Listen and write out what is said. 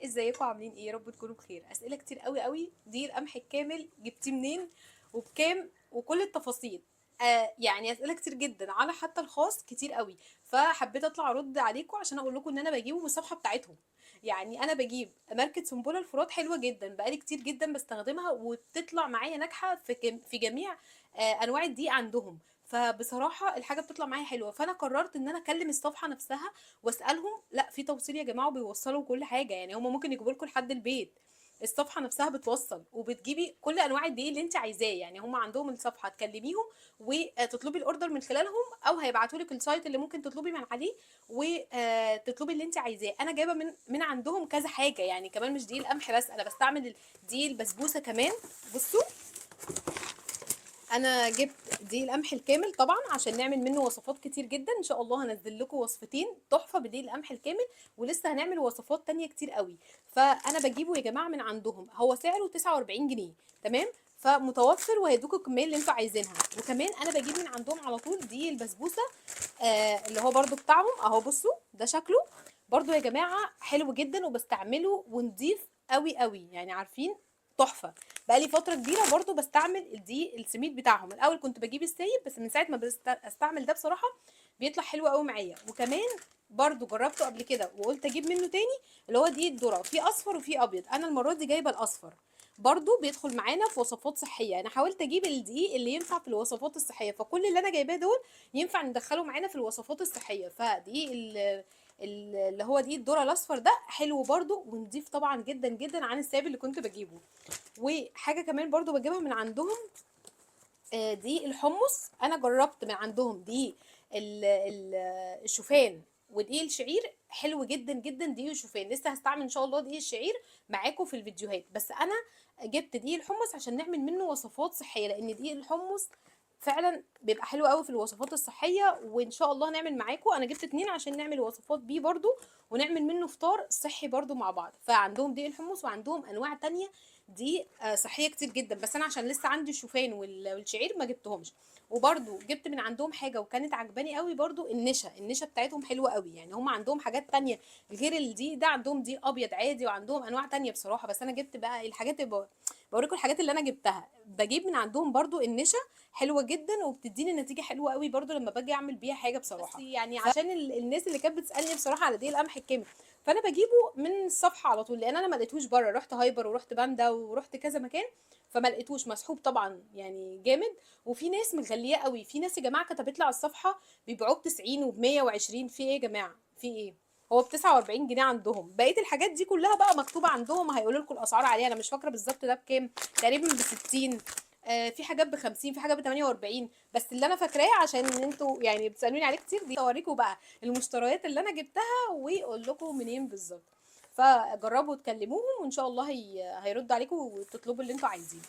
ازيكم عاملين ايه؟ يا رب تكونوا بخير. اسئلة كتير قوي قوي. دي القمح الكامل جبتيه منين وبكام وكل التفاصيل. يعني اسئلة كتير جدا على حتى الخاص كتير قوي، فحبيت اطلع ارد عليكم عشان اقول لكم ان انا بجيبه من الصفحة بتاعتهم. يعني انا بجيب ماركة سنبله الفرات، حلوة جدا، بقالي كتير جدا بستخدمها وبتطلع معايا ناجحة في جميع انواع الدقيق عندهم. فبصراحة الحاجة بتطلع معايا حلوة، فانا قررت ان انا اكلم الصفحة نفسها واسالهم. لا في توصيل يا جماعة وبيوصلوا كل حاجة، يعني هم ممكن يجيبوا لكم لحد البيت. الصفحة نفسها بتوصل وبتجيبي كل انواع الدقيق اللي انت عايزاه. يعني هم عندهم الصفحة تكلميهم وتطلبي ال order من خلالهم، او هيبعتوا لك ال site اللي ممكن تطلبي من عليه وتطلبي اللي انت عايزاه. انا جايبه من عندهم كذا حاجة، يعني كمان مش دقيق القمح بس، انا بستعمل دقيق البسبوسه كمان. بصوا انا جبت دقيق القمح الكامل طبعا عشان نعمل منه وصفات كتير جدا، ان شاء الله هنزل لكم وصفتين تحفة بدقيق القمح الكامل، ولسه هنعمل وصفات تانية كتير قوي. فانا بجيبه يا جماعة من عندهم، هو سعره 49 جنيه، تمام؟ فمتوفر وهيدوكوا الكمية اللي انتوا عايزينها. وكمان انا بجيب من عندهم على طول دقيق البسبوسه، اللي هو برده بتاعهم اهو. بصوا ده شكله برده يا جماعة حلو جدا، وبستعمله ونضيف قوي قوي، يعني عارفين تحفة. بقالي فترة كبيرة برضو بستعمل الدقيق السميد بتاعهم. الاول كنت بجيب السايب، بس من ساعة ما استعمل ده بصراحة بيطلع حلو قوي معايا. وكمان برضو جربته قبل كده وقلت اجيب منه تاني، اللي هو دقيق الذرة، في اصفر وفي ابيض. انا المرة دي جايبه الاصفر، برضو بيدخل معانا في وصفات صحية. انا حاولت اجيب الدقيق اللي ينفع في الوصفات الصحية، فكل اللي انا جايباه دول ينفع ندخله معانا في الوصفات الصحية. فدقيق اللي هو دقيق الذرة الاصفر ده حلو برضو ونضيف طبعا جدا جدا عن الساب اللي كنت بجيبه. وحاجه كمان برضو بجيبها من عندهم، دقيق الحمص. انا جربت من عندهم دقيق الشوفان ودقيق الشعير، حلو جدا جدا دقيق الشوفان. لسه هستعمل ان شاء الله دقيق الشعير معاكم في الفيديوهات، بس انا جبت دقيق الحمص عشان نعمل منه وصفات صحية، لان دقيق الحمص فعلا بيبقى حلو قوي في الوصفات الصحية. وان شاء الله نعمل معاكم، انا جبت 2 عشان نعمل وصفات بيه برضو، ونعمل منه فطار صحي برضو مع بعض. فعندهم دقيق الحمص وعندهم انواع تانية دي صحية كتير جدا، بس انا عشان لسه عندي الشوفان والشعير ما جبتهمش. وبرضو جبت من عندهم حاجة وكانت عجباني قوي برضو، النشا. النشا بتاعتهم حلوة قوي، يعني هم عندهم حاجات تانية غير الدقيق ده، عندهم دقيق ابيض عادي وعندهم انواع تانية بصراحة، بس انا جبت بقى الحاجات اللي بوريكم الحاجات اللي انا جبتها. بجيب من عندهم برضو النشا حلوة جدا وبتديني نتيجة حلوة قوي برضو لما باجي اعمل بيها حاجة بصراحة. بس يعني عشان الناس اللي كانت بتسالني بصراحة على دقيق القمح الكامل، فانا بجيبه من الصفحة على طول، لان انا ما لقيتهوش بره. رحت هايبر ورحت باندا ورحت كذا مكان فما لقيتوش، مسحوب طبعا يعني جامد. وفي ناس مغليه قوي، في ناس يا جماعة كتبت لي على الصفحة بيبيعوه ب 90 وب 120. في ايه يا جماعة؟ في ايه؟ هو ب 49 جنيه عندهم. بقية الحاجات دي كلها بقى مكتوبة عندهم، هيقولوا لكم الاسعار عليها. انا مش فاكره بالظبط ده بكام، تقريبا ب 60، في حاجات ب 50، في حاجات ب 48، بس اللي انا فاكراه عشان انتوا يعني بتسالوني عليه كتير دي اوريكم بقى المشتريات اللي انا جبتها واقول لكم منين بالظبط. فجربوا تكلموهم وان شاء الله هيردوا عليكم وتطلبوا اللي انتوا عايزينه.